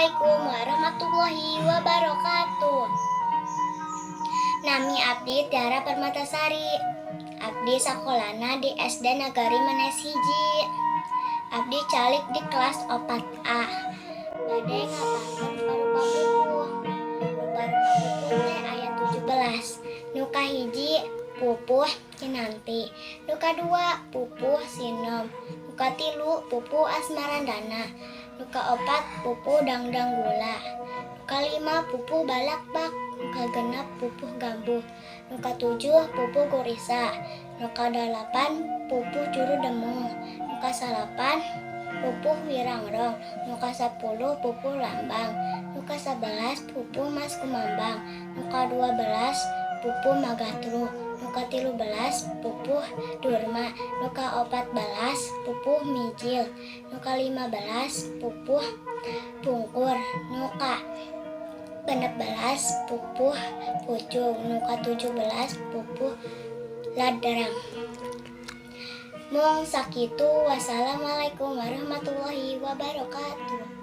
Assalamualaikum warahmatullahi wabarakatuh. Nami abdi Tiara Permatasari. Abdi sakolana di SD Nagari Menes 1. Abdi calik di kelas 4A. Bade ngapalkeun rupa-rupa pupuh. Rupa-rupa pupuh teh aya 17. Nu kahiji pupuh Kinanti, nu kadua pupuh Sinom, nu katilu pupuh Asmarandana, nu kaopat pupuh Dangdang Gula, nu kalima pupuh Balakbak, nu kagenep pupuh Gambuh, nu katujuh pupuh Gurisa, nu kadalapan pupuh Juru Demung, nu kasalapan pupuh Wirangrong, nu kasapuluh pupuh Lambang, nu kasabelas pupuh Mas Kumambang, nu kadua belas pupuh Magatruh, nu 13 pupuh Durma, nu 14 pupuh Mijil, nu 15 pupuh Pungkur, nu 16 pupuh Pucung, nu 17 pupuh Ladrang. Mung sakitu, wassalamualaikum warahmatullahi wabarakatuh.